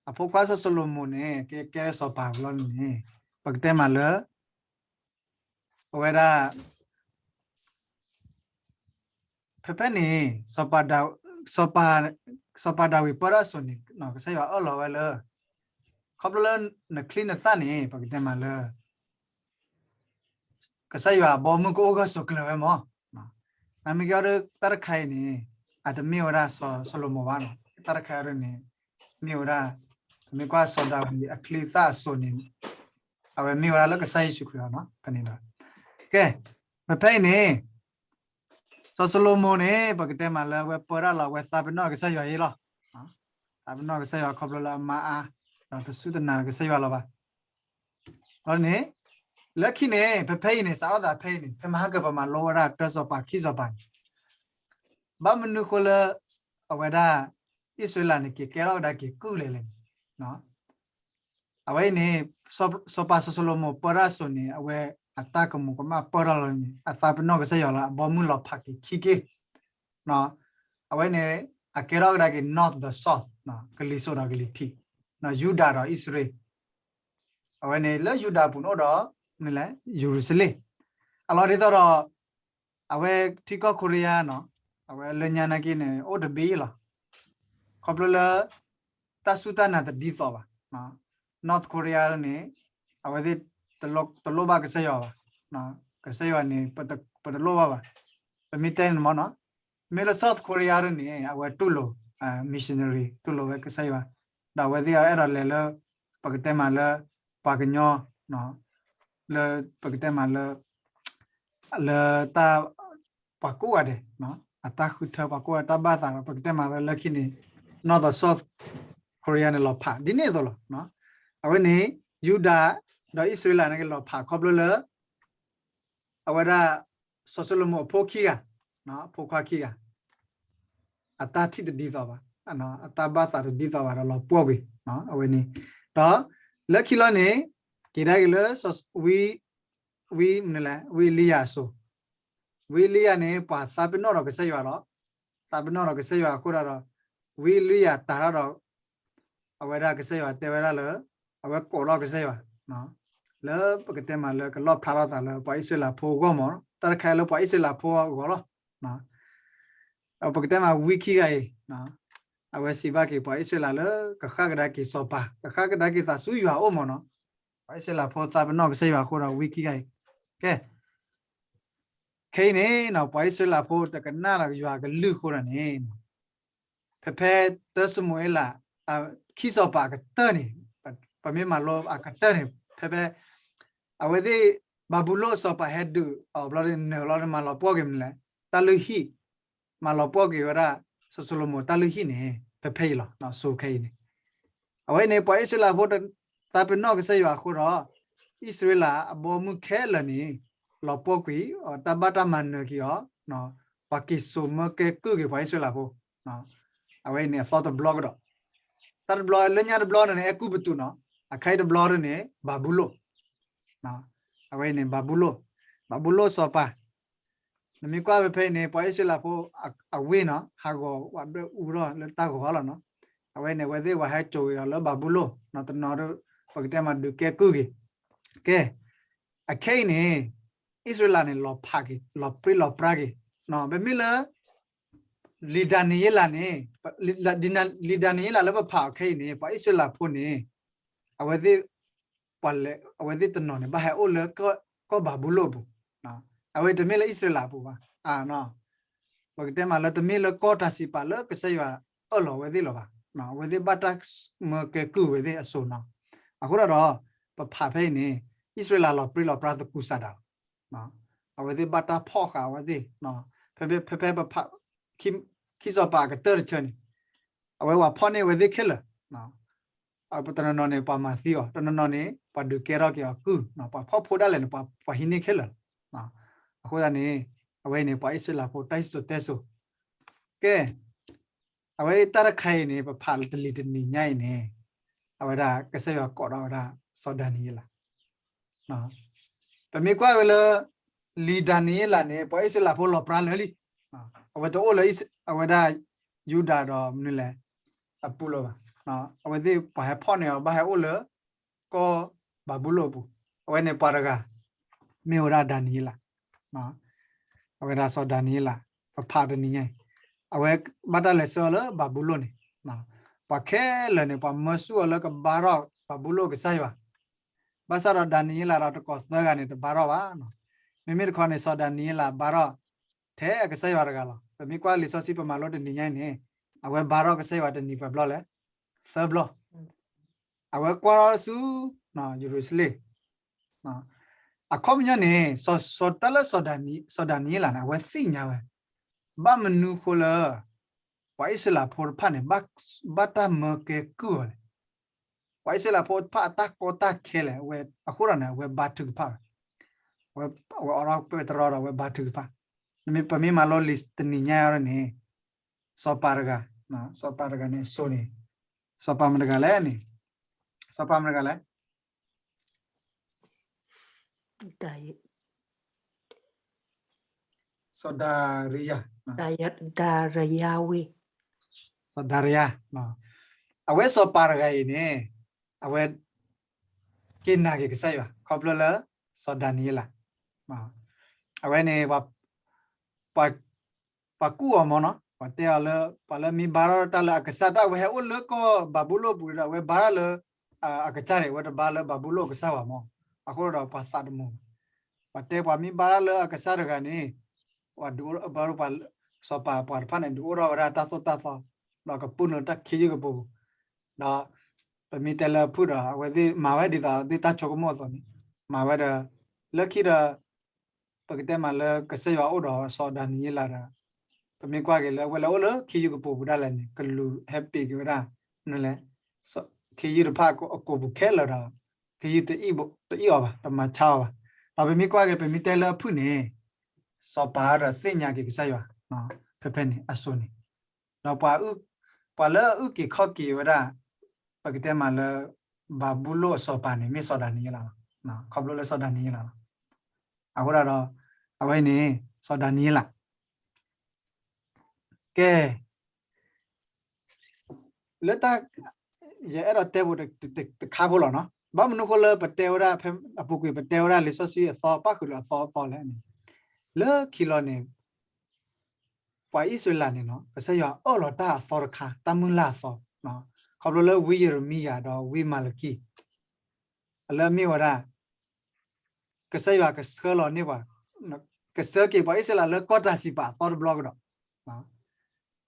အဖိခွါစီၤၡလိၤမိၣ်န့ၣ် ကဲကဲစီၤပၤလီၤန့ၣ် ပကတဲမးလၢ အဝဲဒၣ် ဖဲဖဲန့ၣ် စီၤပၤဒၤဝံးပၢတၢ်အစိၤန့ၣ် ကစၢ်ယွၤအၢၣ်လီၤဝဲလၢ ခီဖျိလၢနချံနသၣ်န့ၣ် ပကတဲမးလၢ ကစၢ်ယွၤအဘီမုၢ်ကအိၣ်ဂၢၢ်ဆိးကျၢၤဝဲမး, နမ့ၢ်ကဲအီၤဒီးတၢ်တခါအံၤန့ၣ် အတမ့ၢ်ဝဲဒၣ်စီၤၡလိၤမိၣ်ဘၣ်နီၤ, တၢ်တခါအံၤန့ၣ် မ့ၢ်ဝဲဒၣ် ပမ့ၢ်ကွၢ်စီၤဒၤဝံးအချံသၣ်အစိၤန့ၣ် အဝဲမ့ၢ်ဝဲဒၣ်လၢကစၢ်ယ့ၣ်ၡူးခရံာ်အီၤနီၤ, ဖဲန့ၣ်ဒီး ကဲ ဖဲဖဲအံၤန့ၣ် စီၤၡလိၤမိၣ်န့ၣ် ပကတဲမးလၢအဝဲပၢတၢ်လီၤ အဝဲသးပ့ၤနီၣ်ကစၢ်ယွၤယဲလီၤ, သးပ့ၤနီၣ်ကစၢ်ယွၤခီဖျိလၢအမါအါ, ဒီးတစူၢ်တနာ်ကစၢ်ယွၤလီၤဘၣ် ဒီးန့ၣ် လၢခံန့ၣ် ဖဲဖဲအံၤန့ၣ် စးထီၣ်သးဖဲအံၤန့ၣ် ဖဲမဟါကပၤမၤလိဝဲဒၣ်တၢစီၤပၤခံစီၤပၤန့ၣ် ဘၣ်မနုၤဃိလၢ အဝဲဒၣ် အံၣ်စရ့လးန့ၣ် က့ၤကဲထီၣ်ကဒါက့ၤကုၢ်လဲၣ်လဲၣ်န့ၣ် အဝဲအံၤန့ၣ် စီၤပၤစီၤၡလိၤမိၣ်ပၢတၢ်အစိၤန့ၣ် အဝဲအတၢ်ကမူးကမၣ်ပၢထီၣ်လီၤန့ၣ် အသးပ့ၤနီၣ်ကစၢ်ယွၤလၢ အဘီမုၢ်လီၤဖးက့ၤခံက့ၢ် အဝဲန့ၣ် အကဲထီၣ်ကဒါက့ၤ north ဒီး south ကလံၤစိးဒီးကလံၤထံး ယူဒၤဒီးအံၣ်စရ့လး အဝဲန့ၣ်လၢယူဒၤပူၤန့ၣ်အိၣ်ဒီး မနုၤလဲၣ် ယရူၤၡလ့ၣ် အလီၢ်ဒ်သိးဒီး အဝဲထံကီၢ်ခိရံယါနီၤ အဝဲလၢညါနာ်က့န့ၣ် အိၣ်တဘ့ၣ်လီၤ ခီဖျိလၢ တၢ်စူၢ်တၢ်နာ်တဒ်သိးဘၣ် North Korea န့ၣ် အဝဲသ့ၣ် တလိၣ်ဘၣ်ကစၢ်ယွၤဘၣ် ကစၢ်ယွၤန့ၣ် ပတလိၣ်ဘၣ်ဘၣ် ပမ့ၢ်တဲန့ၣ်မ့ၢ်နီၤ မ့ၢ်လၢ South Korea န့ၣ် အဝဲတူၢ်လိာ် missionary တူၢ်လိာ်ဝဲကစၢ်ယွၤ ဒီးအဝဲသ့ၣ်အဲၣ်ဒိးလဲၤလၢ ပကတဲမးလၢ ပှၤကညီ လၢပကတဲမးလၢ လၢတၢ် ပှၤကိးဂၤဒဲး အတၢ်ဃုထၢပှၤကိးဂၤတၢ်ဘၣ်သးဒီး ပကတဲမးလၢလၢခံန့ၣ် North ဒီး South Korea န့ၣ်လီၤဖးဒ်န့ၣ်အသိးလီၤ အဝဲန့ၣ် ယူဒၤ ဒီးအံၣ်စရ့လးန့ၣ်က့ၤလီၤဖးခီဖျိလၢ အဝဲဒၣ် စီၤၡလိၤမိၣ်အဖိခံဂၤ အဖိခွါခံဂၤ အတၢ်ထံၣ်တဒ်သိးဘၣ် အတၢ်ဘၣ်သးတဒ်သိးဘၣ်ဒီးလီၤပှီၢ်ကွံာ် အဝဲန့ၣ် ဒီး လၢခံလီၤန့ၣ် က့ၤဒၣ်က့ၤလၢ ဝံ ဝံမနုၤလဲၣ် ဝံအ့လံယၤအစိၤ ဝံအ့လံယၤန့ၣ် ပှၤသးပ့ၤနီၣ်ဒီးကစၢ်ယွၤလီၤ သးပ့ၤနီၣ်ဒီးကစၢ်ယွၤအဃိဒီး ဝံအ့လံယၤတၤထီၣ်ဒီး အဝဲဒၣ်ကစၢ်ယွၤတဲဝဲဒၣ်လၢ အဝဲကိးလီၤကစၢ်ယွၤ လၢပကတဲမးလၢကလီၣ်ဖျါထီၣ်သးလၢပှၤအံၣ်စရ့လးဖိအဂီၢ်မး တၢ်တခါလၢပှၤအံၣ်စရ့လးဖိအဂီၢ်လီၤ ပကတဲမးဝံခံဂၤအံၤ အဝဲစံးဘၣ်က့ၤပှၤအံၣ်စရ့လးလၢကဃၣ်ကဒါက့ၤစီၤပၤ ကဃၣ်ကဒါက့ၤသးဆူယွၤအအိၣ်မးနီၤ ပှၤအံၣ်စရ့လးဖိသးပ့ၤနီၣ်ကစၢ်ယွၤအဃိဒီးဝံခံဂၤအံၤ ကဲ ခဲအံၤန့ၣ် ပှၤအံၣ်စရ့လးဖိတကနၣ်လၢယွၤကလုၢ်အဃိဒီးန့ၣ် ဖဲဖဲတၢၡမူၤအ့လး ခံစီၤပၤအကတၢၢ်န့ၣ် ပမ့ၢ်မၤလိအကတၢၢ်န့ၣ် ဖဲဖဲ အဝဲသ့ၣ် ဘၤဘူလိၣ်စီၤပၤဟဲဒုးအီၤဘျီန့ၣ် နၢၤလီၤန့ၣ် မၤလီၤပှီၢ်က့ၤမနုၤလဲၣ် တၢ်လုၢ်ဟံၣ် မၤလီၤပှီၢ်က့ၤဝဲဒၣ် စီၤၡလိၤမိၤတၢ်လုၢ်ဟံၣ်န့ၣ် ဖဲဖဲအံၤလီၤ စိၤခဲအံၤန့ၣ် အဝဲန့ၣ် ပှၤအံၣ်စရ့လးဖိ သးပ့ၤနီၣ်ကစၢ်ယွၤအဃိဒီး အံၣ်စရ့လးအဘီအမုၢ်ခဲလၢာ်န့ၣ် လီၤပှီၢ်ကွံာ် တၢ်ဘၣ်တၢ်မၤနၢၤက့ၤအီၤ ပှၤက့ၤစိာ်မၢကဲကုၢ်က့ၤပှၤအံၣ်စရ့လးဖိ အဝဲအံၤန့ၣ်အသီတဘျီကဒီး တၢ်တဘျီလၢညါတဘျီန့ၣ် အဲၤကူပတူးနီၤ အခါအံၤတဘျီန့ၣ် ဘၤဘူလိၣ် အဝဲအံၤန့ၣ် ဘၤဘူလိၣ် ဘၤဘူလိၣ်စီၤပၤ နမ့ၢ်ကွၢ်ဖဲဖဲအံၤန့ၣ် ပှၤအံၣ်စရ့လးဖိအဝ့ၢ်နီၤ ဟးဂီၤဝဲဒၣ်အူထီၣ်လၢတၢ်ဂီၤလီၤနီၤ အဝဲန့ၣ် အဝဲသ့ၣ်ဝဲဟဲစိာ်က့ၤဒီးလၢဘၤဘူလိၣ် တနီၤဒီး ပကတဲမးဒုးကဲကုၢ်က့ၤ ကဲ, အခဲအံၤန့ၣ် အံၣ်စရ့လးန့ၣ် လီၤဖးက့ၤ လီၤပြံလီၤပြါက့ၤ, ပမ့ၢ်လၢ လံာ်ဒၤနံးယ့လးန့ၣ် လံာ်ဒၤနံးယ့လးလၢပဖးအီၤခဲအံၤန့ၣ် ပှၤအံၣ်စရ့လးဖိန့ၣ် အဝဲသ့ၣ် ပှၤလဲၤ အဝဲသ့ၣ်တနီၤန့ၣ် ဘၣ်ဟဲအိၣ်လၢ ကီၢ်ဘၤဘူလိၣ်အပူၤ, အဝဲတမ့ၢ်လၢအံၣ်စရ့လးအပူၤဘၣ်. ပကတဲမးလၢတမ့ၢ်လၢကီၢ်တၢ်စံးပာ်လၢကစၢ်ယွၤအၢၣ်လီၤအဝဲသ့ၣ်လီၤဘၣ်. အဝဲသ့ၣ်ဘၣ်တၢ်မၢကဲကုၢ်ဝဲသ့ၣ်အစိၤနီၤ. အဃိဒီး ပဖးဖဲအံၤန့ၣ် အံၣ်စရ့လးလီၤပြံလီၤပြါသကူးစးဒၣ်လီၤ. အဝဲသ့ၣ်ဘၣ်တၢ်ဖီၣ်ဃာ်အဝဲသ့ၣ်, ဖဲ ဖဲ ဖဲပဖး ခံစီၤပၤအကတၢၢ်တဆၢန့ၣ် အဝဲပှၤဖီၣ်န့ၢ်အဝဲသ့ၣ်ခဲလၢာ်, တနီၤနီၤန့ၣ် ပှၤမၤသံအီၤ, တနီၤနီၤန့ၣ် ပှၤဒုးကဲထီၣ်က့ၤအီၤကုၢ်, ပှၤဖီၣ်ဖိဒၣ်လဲာ်န့ၣ် ပှၤဟံးန့ၢ်ခဲလၢာ်လီၤ. အဃိသတးန့ၣ် အဝဲအံၤန့ၣ် ပှၤအံၣ်စရ့လးဖိတၢ်စံၣ်စိၤတဲစိၤ, ကဲ အဝဲတၢ်တခါအံၤန့ၣ် ပဖးလၢတလံၤတနံၤညါအံၤန့ၣ် အဝဲဒၣ်ကစၢ်ယွၤကိးထီၣ်ဝဲဒၣ်စီၤဒၤနံးယ့လး. ပမ့ၢ်ကွၢ်ဝဲလၢ လံာ်ဒၤနံးယ့လးန့ၣ် ပှၤအံၣ်စရ့လးဖိလီၤပြါလၢာ်လံ. အဝဲတအိၣ်လၢ အဝဲဒၣ် ယူဒၤဒီးမနုၤလဲၣ် အပူၤလၢၤဘၣ်. အဝဲသ့ၣ်ပှၤဟဲဖီၣ်န့ၢ်အီၤ ဘၣ်ဟဲအိၣ်လၢ ကီၢ်ဘၤဘူလိၣ်အပူၤ, အဝဲန့ၣ်ပှၤတဂၤ မ့ၢ်ဝဲဒၣ်ဒၤနံးယ့လး, အဝဲဒၣ်စီၤဒၤနံးယ့လး ပဖးတနံၤညါအံၤ, အဝဲဘၣ်တၢ်လဲၤဆှၢအီၤလၢဘၤဘူလိၣ်န့ၣ်, ပှၤခဲလၢာ်န့ၣ် ပှၤမၢဆူၣ်အီၤလၢကဘါထီၣ်ဘၤဘူလိၣ်ကစၢ်ယွၤ, ဘၣ်ဆၣ်ဒီးဒၤနံးယ့လးဒီးတကိးသၢဂၤန့ၣ် တဘါထီၣ်ဘၣ်. မ့မ့ၢ်တခီန့ၣ် စီၤဒၤနံးယ့လးဘါထီၣ် ထဲအကစၢ်ယွၤတဂၤလီၤ. ပမ့ၢ်ကွၢ်လံာ်စီဆှံပမၤလိတနံၤညါအံၤန့ၣ် အဝဲဘါထီၣ်ကစၢ်ယွၤတနံၤပှဲၤဘျီလဲၣ်, သၢဘျီ, အဝဲကွၢ်ထီၣ်ဆူ ယရူၤၡလ့ၣ်, အခီပညီန့ၣ် စီၤ စီၤ တၢ်လၢ စီၤဒၤနံးယ့လးန့ၣ် အဝဲသ့ၣ်ညါဝဲ, ဘၣ်မနုၤဃိလၢ ပှၤအံၣ်စရ့လးဖိတဖၣ်န့ၣ် ဘၣ်တၢ်မၢကဲကုၢ်အီၤလဲၣ်. ပှၤအံၣ်စရ့လးဖိတဖၣ်အတၢ်ကီတၢ်ခဲလဲၣ်, အဃိဒီးန့ၣ် အဝဲဘါထုကဖၣ်ဝဲ, အဝဲအိးထီၣ်ပဲတြီဒီး အဝဲဘါထုကဖၣ်. ပမ့ၢ်မၤလိလံာ်တနံၤညါအံၤန့ၣ် စီၤပၤတဂၤ, စီၤပၤတဂၤန့ၣ် အစိၤန့ၣ် စီၤပၤမတၤတဂၤလဲၣ်န့ၣ်, စီၤပၤမတၤတဂၤလဲၣ်, စီၤဒၤရံယၤ, ဒၤရံယၤဝ့ၢ်, စီၤဒၤရံယၤ, အဝဲစီၤပၤတဂၤအံၤန့ၣ် အဝဲ က့ၤနာ်က့ၤကစၢ်ယွၤ ခီဖျိလၢ စီၤဒၤနံးယ့လး, အဝဲန့ၣ် ပှၤကူၣ်အီၤမ့ၢ်နီၤ, ပှၤတဲအီၤလၢ ပှၤလၢမ့ၢ်ဘါထီၣ်တၢ်လၢအကစၢ် တၢ်အဝဲဟဲအိၣ်လၢကီၢ်ဘၤဘူလိၣ်ပူၤဒီး အဝဲဘါထီၣ်လၢ အကစၢ်န့ၣ် အဝဲတဘါလၢဘၤဘူလိၣ်အကစၢ်ဘၣ်မ့ၢ်, အဃိဒီးပှၤသးတမုာ်ဘၣ်. ပှၤတဲပှၤမ့ၢ်ဘါထီၣ်လၢအကစၢ်တဂၤန့ၣ် ပှၤဒုးအိၣ်ဘၣ်ပှၤ စီၤပၤပှၤတဖၣ်န့ၣ် ဒုးအိၣ်ထီၣ်ဝဲဒၣ်တၢ်သိၣ်တၢ်သီ ဒီးကပူၤနုာ်တၢ်ခ့ယုၢ်ကပိာ်ပူၤ, ဒီး ပမ့ၢ်တဲလၢအဖုၣ်ဒီး အဝဲသ့ၣ်မၤဝဲဒ်သိးဒ်တၢ်ဆိကမိၣ်အသိးန့ၣ် မၤဝဲဒီး လၢခံဒီး ပကတဲမးလၢကစၢ်ယွၤအိၣ်ဒီးစီၤဒၤနံးယ့လးဒီး ပမ့ၢ်ကွၢ်က့ၤလၢအဝဲလဲၤအိၣ်လၢခ့ယုၢ်ကပိာ်ပူၤဒၣ်လဲာ်န့ၣ် ကလူးဟဲပ့ၤက့ၤဝဲဒၣ် မနုၤလဲၣ် ခ့ယုၢ်တဖၣ်အကိာ်ပူၤခဲလၢာ်ဒီး ခ့ယုၢ်တအံၣ်အီၤဘၣ် တမၤဆါအီၤဘၣ်. ဒီးပမ့ၢ်ကွၢ်က့ၤ ပမ့ၢ်တဲလၢအဖုၣ်န့ၣ် စီၤပၤဒီးသ့ၣ်ညါက့ၤကစၢ်ယွၤ ဖဲဖဲန့ၣ်အစိၤန့ၣ် ဒီး ပှၤလၢအအုၣ်က့ၤခီၣ်က့ၤဝဲဒၣ် ပကတဲမးလၢ ဘၤဘူလိၣ်အစီၤပၤန့ၣ် မ့ၢ်စီၤဒၤနံးယ့လးလီၤ. ခီဖျိလၢစီၤဒၤနံးယ့လးလီၤ. အဃိဒၣ်ဒီး အဝဲန့ၣ် စီၤဒၤနံးယ့လး ကဲ လၢတၢ် ယအဲၣ်ဒိးတဲဖိတခါဖိလီၤနီၤ. ဘၣ်မနုၤဃိလၢပတဲဝဲဒၣ် ဖဲအပူၤကွံာ်ပတဲဝဲဒၣ်လံာ်စီဆှံအသီ ပၣ်ဃုာ်လၢအသီအသီလဲၣ်န့ၣ် လၢခံလီၤန့ၣ် ပှၤအံၣ်စရ့လးန့ၣ်နီၤ ကစၢ်ယွၤအၢၣ်လီၤတၢ်အသီတခါ တၢ်မုၢ်လၢ်အသီ ခီဖျိလၢဝံယံးရမံယၤဒီးဝံမၤလကံ အလၢအမ့ၢ်ဝဲဒၣ် ကစၢ်ယွၤကဆှၢလီၤန့ၢ်ပှၤ ကဆှၢက့ၤပှၤအံၣ်စရ့လးလၢကီၢ်တၢ်စံးပာ်အသီတဘျီကဒီး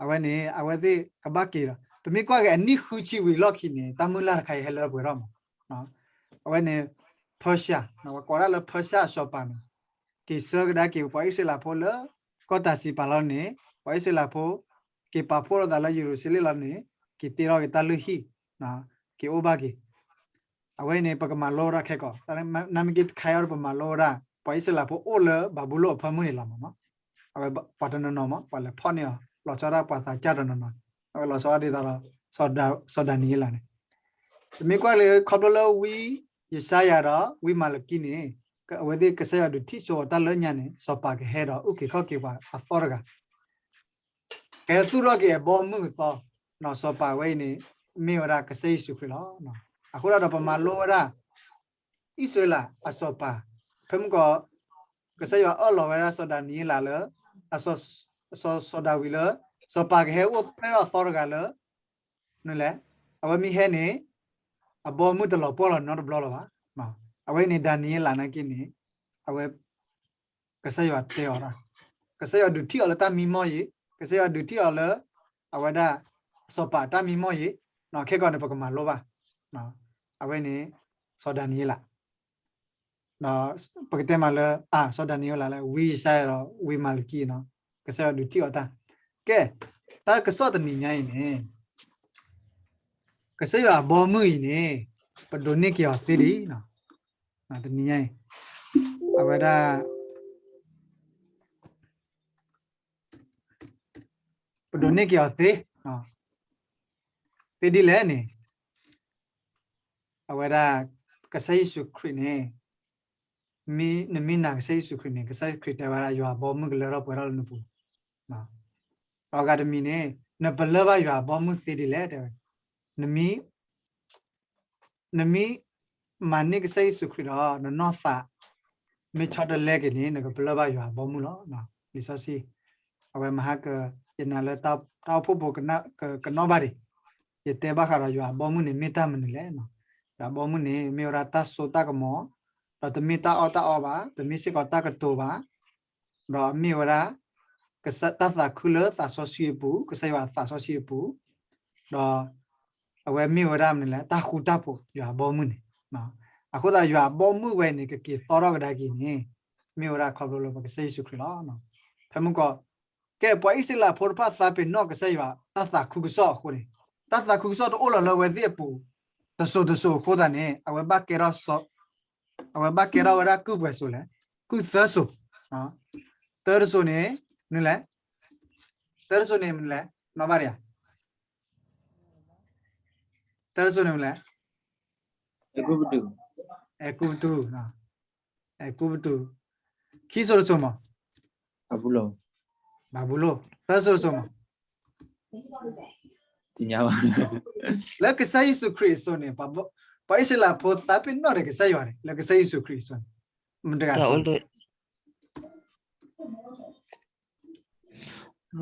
အဝဲန့ၣ် အဝဲသ့ၣ်ကဘၣ်က့ၤဒီး ပမ့ၢ်ကွၢ်က့ၤအနံၣ်ဃုဆံဝံၤလီၢ်ခံန့ၣ် တၢ်မုၢ်လၢ်တခါအံၤဟဲလၢပှဲၤထီၣ်မး အဝဲန့ၣ် Persia ပကိးဒၣ်လၢ Persia အစီၤပၤန့ၣ် က့ၤဆှၢကဒါက့ၤပှၤအံၣ်စရ့လးဖိလၢ ကီၢ်တၢ်စံးပာ်လီၤန့ၣ် ပှၤအံၣ်စရ့လးဖိ က့ၤပာ်ဖှိၣ်လိာ်သးလၢယရူၤၡလ့ၣ်လီၤန့ၣ် က့ၤတ့ထီၣ်က့ၤတၢ်လုၢ်ဟံၣ် က့ၤအိၣ်ဘၣ်က့ၤ အဝဲန့ၣ် ပကမၤလိဝဲဒၣ်ခဲကိာ် နမ့ၢ်က့ၤတခါအံၤဒီးပမၤလိဝဲဒၣ် ပှၤအံၣ်စရ့လးဖိအိၣ်လၢဘၤဘူလိၣ်အဖၢမုၢ်န့ၣ်လီၤမးနီၤ အဝဲပှၤတနီၤနီၤမး ပှၤလဲၤဖီၣ်န့ၢ်အီၤ လီၤဆီဒၣ်ပှၤသးစၢ်တနီၤနီၤ အဝဲလီၤဆီဒၣ်ဒ်သိးဒီး စီၤဒၤနံးယ့လးန့ၣ် ပမ့ၢ်ကွၢ်လၢခီဖျိလၢဝံယၡါယၤဒီးဝံမၤလကံန့ၣ် အဝဲသ့ၣ်ကစၢ်ယွၤဒုးထံၣ်ဆိအီၤတၢ်လၢညါန့ၣ် စီၤပၤကဟဲဒီးအုၣ်က့ၤခီၣ်က့ၤပှၤအသီတဂၤ ကဟဲသူၣ်ထီၣ်က့ၤအဘီအမုၢ်အသီ စီၤပၤဝဲအံၤန့ၣ် မ့ၢ်ဝဲဒၣ်ကစၢ်ယ့ၣ်ၡူးခရံာ်လီၤ. အဃိဒၣ်ဒီးပမၤလိဝဲဒၣ် အံၣ်စရ့လးအစီၤပၤ, ဖဲမုၢ်ကီး ကစၢ်ယွၤအၢၣ်လီၤဝဲဒၣ်စီၤဒၤနံးယ့လးလၢ အစီၤ စီၤဒၤဝံးလၢ စီၤပၤကဟဲအိၣ်ဖျဲၣ်ထီၣ်သီတဂၤလၢ နလဲၣ်, အဝဲမ့ၢ်ဟဲန့ၣ် အဘီမုၢ်တလီၤပှီၢ်လီၤနီတဘျီလီၤဘၣ်. အဝဲန့ၣ်ဒၤနံးယ့လးနာ်က့န့ၣ် အဝဲ ကစၢ်ယွၤတဲအီၤဒၣ်, ကစၢ်ယွၤဒုးထံၣ်အီၤလၢတၢ်မံမီၢ်ယ့ၤ, ကစၢ်ယွၤဒုးထံၣ်အီၤလၢ အဝဲဒၣ် စီၤပၤတၢ်မံမီၢ်ယ့ၤ, ခဲကီးန့ၣ် ပကမၤလိဘၣ်. အဝဲန့ၣ် စီၤဒၤနံးယ့လး ပကတဲမးလၢ အ စီၤဒၤနံးယ့လးလၢ ဝံယၡါယၤဒီး ဝံမၤလကံနီၤ, ကစၢ်ယွၤဒုးထံၣ်အီၤတၢ်. ကဲ, တၢ်ကစီၣ်တနံၤညါအံၤန့ၣ် ကစၢ်ယွၤအဘီမုၢ်အံၤန့ၣ် ပဒိးန့ၢ်က့ၤအီၤသ့ဒံး, တနံၤညါအံၤ အဝဲဒၣ် ပဒိးန့ၢ်က့ၤအီၤသ့, သ့ဒ်လဲၣ်န့ၣ် အဝဲဒၣ် ကစၢ်ယ့ၣ်ၡူးခရံာ်န့ၣ် နမ့ၢ်နာ်ကစၢ်ယ့ၣ်ၡူးခရံာ်န့ၣ် ကစၢ်ခရံာ်တဲဝဲဒၣ် ယွၤအဘီမုၢ်ကလၢထီၣ်ပှဲၤထီၣ်လၢနပူၤ, ဒီးအဂၤတမံၤန့ၣ် နပလၢၢ်ဘၣ်ယွၤအဘီမုၢ်သ့ဒ်လဲၣ် တဲဝဲ, နမ့ၢ် နမ့ၢ်မၤန့ၢ်ကစၢ်ယ့ၣ်ၡူးခရံာ်ဒီး နနီၢ်သး မ့ၢ်ဆီတလဲက့ၤန့ၣ် နကပလၢၢ်ဘၣ်ယွၤအဘီမုၢ်လီၤ. လံာ်စီဆှံ အဝဲမဟါက ယနာ်လၢတၢ်အိၣ်ဖှိၣ်ဖိကနီၣ်ဘၣ်ဒံး, ယတဲဘၣ်ဃးဒီးယွၤအဘီမုၢ်န့ၣ် မ့ၢ်တၢ်မနုၤလဲၣ်. ယွၤအဘီမုၢ်န့ၣ် မ့ၢ်ဝဲဒၣ်တၢ်စိတၢ်ကမီၤ, ဒီးတမ့ၢ်တၢ်အီၣ်တၢ်အီဘၣ်, တမ့ၢ်စ့ၢ်ကီးတၢ်ကတိၤဘၣ်, ဒီးအမ့ၢ်ဝဲဒၣ် ကစၢ်တၢ်သးခုလၢသးစီဆှံအပူၤ, ကစၢ်ယွၤအသးစီဆှံအပူၤ, ဒီးအဝဲမ့ၢ်ဝဲဒၣ်မနုၤလဲၣ်, တၢ်ဃူတၢ်ဖိး ယွၤအဘီမုၢ်န့ၣ်. အဃိသတး ယွၤအဘီမုၢ်ဝဲန့ၣ် ကက့ၤသီထီၣ်ကဒါက့ၤန့ၣ် မ့ၢ်ဝဲဒၣ်ခီဖျိလၢပကစၢ်ယ့ၣ်ၡူးခရံာ်လီၤ. ဖဲမုၢ်ကီး ကဲ ပှၤအံၣ်စရ့လးဖိတဖၣ်သးပ့ၤနီၣ်ကစၢ်ယွၤတၢ်သးခုကစီၣ်အဃိန့ၣ်, တၢ်သးခုကစီၣ်တအိၣ်လီၤလၢအဝဲသ့ၣ်အပူၤ တစိၤတစိၤအဃိသတးန့ၣ် အဝဲဘၣ်ကဲထီၣ် အဝဲဘၣ်ကဲထီၣ်ဝဲဒၣ်ကုၢ်ပှဲၤစိၤလဲၣ်, ကုၢ်သၢစိၤ, သၢတစိၤန့ၣ် မနုၤလဲၣ်, သၢတစိၤန့ၣ်မနုၤလဲၣ်, နီၣ်ဘၣ်ဒံးဧါ, သၢတစိၤန့ၣ်မနုၤလဲၣ်, အဲၤကူပတူး, အဲၤကူပတူး, ခံစိၤတစိၤမး, ဘၤဘူလိၣ်, သၢစိၤတစိၤမး လၢကစၢ်ယ့ၣ်ၡူးခရံာ်အစိၤန့ၣ် ပှၤအံၣ်စရ့လးဖိသးပ့ၤနီၣ်ဒီး ကစၢ်ယွၤန့ၣ် လၢကစၢ်ယ့ၣ်ၡူးခရံာ်အစိၤန့ၣ် မတၤတဂၤ,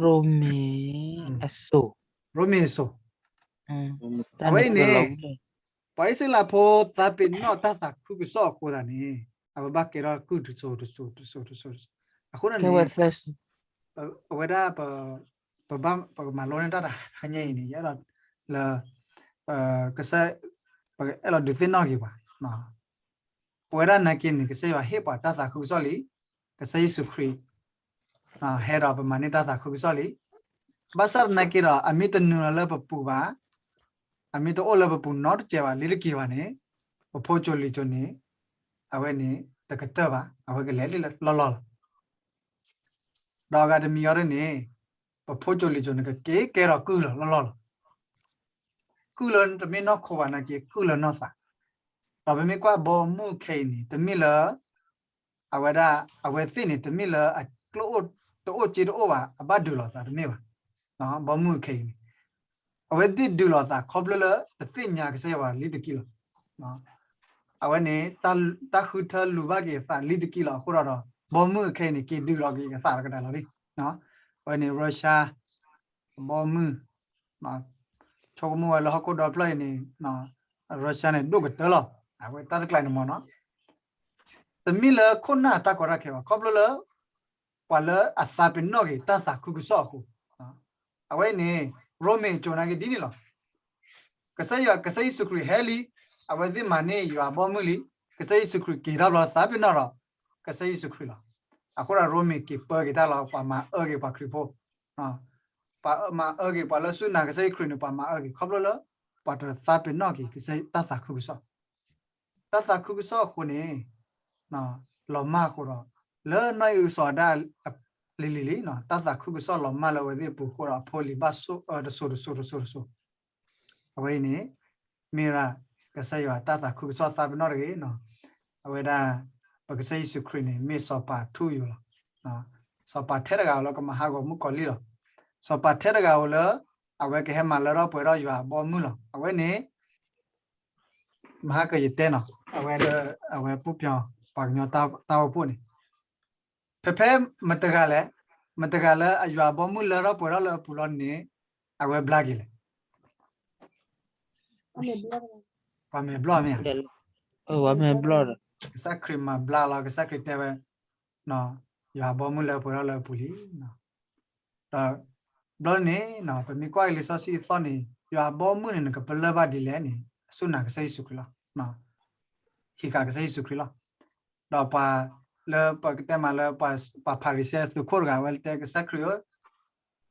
ရိမ့ၤအစိၤ, ရိမ့ၤအစိၤ, အဝဲအံၤန့ၣ် ပှၤအံၣ်စရ့လးဖိသးပ့ၤနီၣ်တၢ်သးခုကစီၣ်အဃိသတးန့ၣ် အဝဲဘၣ်ကဲထီၣ်ကုၢ်တစိၤတစိၤတစိၤတစိၤတစိၤ, အဃိန့ၣ် အဝဲဒၣ် ပဘၣ်ပကမၤလိန့ၢ်တၢ်တဟါညါအံၤန့ၣ် ယအဲၣ်ဒိးလၢ ကစၢ် ပအဲၣ်လီၤဒုးသ့ၣ်နီၣ်က့ၤပှၤ, ပဝဲဒၣ်နာ်က့န့ၣ် ကစၢ်ယွၤဟ့ၣ်ပှၤတၢ်သးခုကစီၣ်လံ, ကစၢ်ယ့ၣ်ၡူးခရံာ် ဟဲဒီးပမၤန့ၢ်တၢ်သးခုကစီၣ်လံ, ဘၣ်ဆၣ်သနာ်က့ဒီး အမ့ၢ်တနုာ်လီၤလၢပပူၤဘၣ်, အမ့ၢ်တအိၣ်လၢပပူၤနီတစဲးဘၣ် လံတက့ၤဘၣ်န့ၣ် ပဖိစိၤလံၤစိၤန့ၣ် အဝဲန့ၣ် တကတၢၢ်ဘၣ်, အဝဲကလဲၤလံလီၢ်လီၢ်လီၤ. ဒီးအဂၤတမံၤအံၤဒ်န့ၣ် ပဖိစိၤလံၤစိၤန့ၣ် ကက့ၤကဲထီၣ်ကုၢ်လီၤလီၢ်လီၢ်လီၤ. ကုၢ်လၢတမ့ၢ်နီၢ်ခိဘၣ်နာ်က့ ကုၢ်လၢနီၢ်သး, ဒီးပမ့ၢ်ကွၢ်ဘီမုၢ်ခဲအံၤန့ၣ် တမ့ၢ်လၢ အဝဲဒၣ် အဝဲသ့ၣ်န့ၣ် တမ့ၢ်လၢအကျိၣ်အိၣ်တအိၣ်စ့တအိၣ်ဘၣ် အဘၣ်ဒုးလိာ်သးတမ့ၢ်ဘၣ်. ဘီမုၢ်ခဲအံၤန့ၣ် အဝဲသ့ၣ်ဒုးလိာ်သးခီဖျိလၢ တသ့ၣ်ညါကစၢ်ယွၤလံတက့ၢ်လီၤ. အဝဲန့ၣ် တၢ်ဃုထၢလူၤဘၣ်က့ၤအသးလံတက့ၢ်လီၤ. အဃိဒီး ဘီမုၢ်ခဲအံၤန့ၣ် က့ၤဒုးလိာ်က့ၤအသးတကဒါလီၤ. အဝဲန့ၣ် Russia ဘီမုၢ် ဆိကမိၣ်ဝဲလၢဟီၣ်ခိၣ်ဒီဖျၢၣ်အံၤန့ၣ် Russia န့ၣ် ဒိၣ်ကတၢၢ်လီၤ. အဝဲတၢ်တကျါန့ၣ်မ့ၢ်နီၤ တမ့ၢ်လၢခိၣ်နၢ်တၢ်ကီတၢ်ခဲဘၣ် ခီဖျိလၢ ပှၤလၢအသးပ့ၤနီၣ်က့ၤတၢ်သးခုကစီၣ်အဃိ, အဝဲအံၤန့ၣ် ရိမ့ၤအစိၤနာ်က့ဒ်န့ၣ်လီၤ. ကစၢ်ယွၤ ကစၢ်ယ့ၣ်ၡူးခရံာ်ဟဲလံ, အဝဲသ့ၣ်မၤန့ၢ်ယွၤအဘီမုၢ်လံ, ကစၢ်ယ့ၣ်ၡူးခရံာ်က့ၤထီၣ်ဘျီသးပ့ၤနီၣ်ဒီး ကစၢ်ယ့ၣ်ၡူးခရံာ်လီၤ. အဃိဒီးရိမ့ၤက့ၤပၢက့ၤတၢ်လီၤ ပှၤမၤအၢက့ၤပှၤခရံာ်ဖိ, ပှၤမၤအၢက့ၤပှၤလၢဆူၣ်နာ်ကစၢ်ယ့ၣ်ၡူးခရံာ်န့ၣ် ပှၤမၤအၢက့ၤ ခီဖျိလၢ ပှၤတသးပ့ၤနီၣ်က့ၤ ကစၢ်တၢ်သးခုကစီၣ် တၢ်သးခုကစီၣ်အဃိန့ၣ် လီၤမၢ်အဃိဒီး လၢနီၢ်အံၣ်အုစီၤဒၣ် လံၤလံၤလံၤ တၢ်သးခုကစီၣ်လီၤမၢ်လၢအဝဲသ့ၣ်အပူၤအဃိဒီး အဖိလံၤဘၣ်ဆိၣ်အၢတစိၤတစိၤတစိၤတစိၤ, အဝဲအံၤန့ၣ် မ့ၢ်ဝဲဒၣ် ကစၢ်ယွၤတၢ်သးခုကစီၣ်သးပ့ၤနီၣ်တဂ့ၤ, အဝဲဒၣ် ပကစၢ်ယ့ၣ်ၡူးခရံာ်န့ၣ် မ့ၢ်စီၤပၤထူယိာ်လီၤ. စီၤပၤထဲတဂၤဧိၤလၢကမၤဟးဂီၤမုၣ်ကီၤလံၢ်လီၤ. စီၤပၤထဲတဂၤဧိၤလၢ အဝဲကဟဲမၤလၢထီၣ်ပှဲၤထီၣ်ယွၤအဘီမုၢ်လီၤ. အဝဲန့ၣ် မဟါကယတဲနီၤ အဝဲလၢ အဝဲပူၣ်ပျီၤ ပှၤကညီတၢ်အိၣ်ဖှိၣ်န့ၣ် ဖဲဖဲမတဂၤလဲၣ်, မတဂၤလၢအယွၤအဘီမုၢ်လၢထီၣ်ပှဲၤထီၣ်လၢအပူၤလီၤန့ၣ် အဝဲဘျါက့ၤလဲၣ်. ပှၤမဲာ်ဘျီၣ်မ့ၢ်ဧါ. ပှၤမဲာ်ဘျီၣ်ဒီး ကစၢ်ခရံာ်မၤဘျါလီၤ, ကစၢ်ခရံာ်တဲဝဲ ယွၤအဘီမုၢ်လၢပှဲၤထီၣ်လၢအပူၤလံ. ဒီးဘျီန့ၣ် ပမ့ၢ်ကွၢ်က့ၤလံာ်စီဆှံအသီၣ်န့ၣ် ယွၤအဘီမုၢ်န့ၣ် နကပလၢၢ်ဘၣ်ဒ်လဲၣ်န့ၣ် အစူၢ်နာ်ကစၢ်ယ့ၣ်ၡူးခရံာ်လီၤ. ဟံးဃာ်ကစၢ်ယ့ၣ်ၡူးခရံာ်လီၤ. ဒီးပှၤလၢပကတဲမးလၢ ပှၤဖၤရံၤၡဲသုးခိၣ်တဂၤ အဝဲတဲကစၢ်ခရံာ်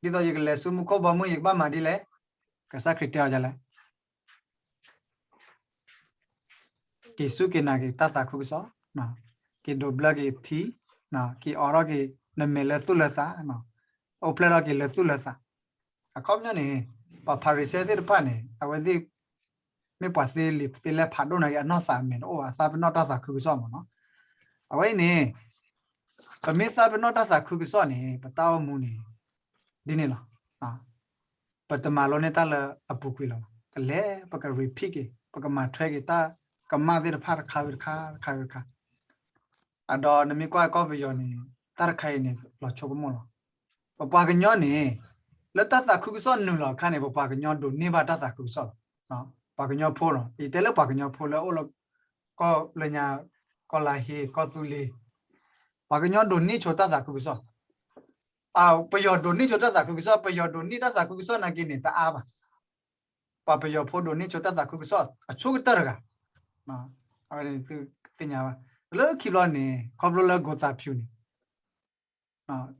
ဧၢ, ဒ်သိးယကလဲၤဆူမူခိၣ်ဘီမုၢ် ယကဘၣ်မၤဒ်လဲၣ်. ကစၢ်ခရံာ်တဲအီၤဒ်လဲၣ်. က့ၤစူၢ်က့ၤနာ်က့ၤတၢ်သးခုကစီၣ်, က့ၤဒိးဘျၢက့ၤထံ, က့ၤအိးထီၣ်က့ၤနမဲာ်လၢသူၣ်လၢသး, အိၣ်ဖျဲၣ်ထီၣ်က့ၤလၢသူၣ်လၢသး. အခီပညီန့ၣ် ပှၤဖၤရံၤၡဲသ့ၣ်တဖၣ်န့ၣ် အဝဲသ့ၣ် မ့ၢ်ပှၤသ့လံာ်သ့လဲၢ်ဖးဒိၣ်နာ်က့ၤ အနီၢ်သးအမဲာ်တအိၣ်ဘၣ်, သးပ့ၤနီၣ်တၢ်သးခုကစီၣ်မ့ၢ်နီၤ. အဝဲအံၤန့ၣ် ပမ့ၢ်သးပ့ၤနီၣ်တၢ်သးခုကစီၣ်န့ၣ် ပတၢ်အိၣ်မူန့ၣ် ဒ်န့ၣ်လီၤ. ပတမၤလိန့ၢ်တၢ်လၢအပူၤကွံာ်လီၤ. ကလဲၤ ပက repeat က့ၤ ပကမၤထွဲက့ၤတၢ်ကမၣ်သ့ၣ်တဖၣ်တခါဝံၤတခါ တခါဝံၤတခါ. အဒီးနမ့ၢ်ကွၢ်ကီၢ်ပယီၤန့ၣ် တၢ်တခါအံၤန့ၣ် လီၤဆိကမိၣ်လီၤ. ပပှၤကညီန့ၣ် လၢတၢ်သးခုကစီၣ်နုာ်လီၤအခါန့ၣ် ပပှၤကညီဒိးန့ၢ်ဘၣ်တၢ်သးခုကစီၣ်လီၤ. ပှၤကညီဖိလီၤ. ယတဲလၢပှၤကညီဖိလၢအိၣ်လၢ ကီၢ်လၢညါ ကီၢ်လါဟ့ ကီၢ်သူလ့ၤ, ပှၤကညီဒိးန့ၢ်ဆိတၢ်သးခုကစီၣ်. ပယီၤဒိးန့ၢ်ဆိတၢ်သးခုကစီၣ်, ပယီၤဒိးန့ၢ်တၢ်သးခုကစီၣ်နာ်က့န့ၣ် တအါဘၣ်. ပှၤပယီၤဖိဒိးန့ၢ်ဆိတၢ်သးခုကစီၣ် အဆိကတၢၢ်တဂၤ, အဝဲသ့ၣ်ညါဘၣ်. လၢခံဘျီန့ၣ် ခီဖျိလၢ ကိုသးဖြူ န့ၣ်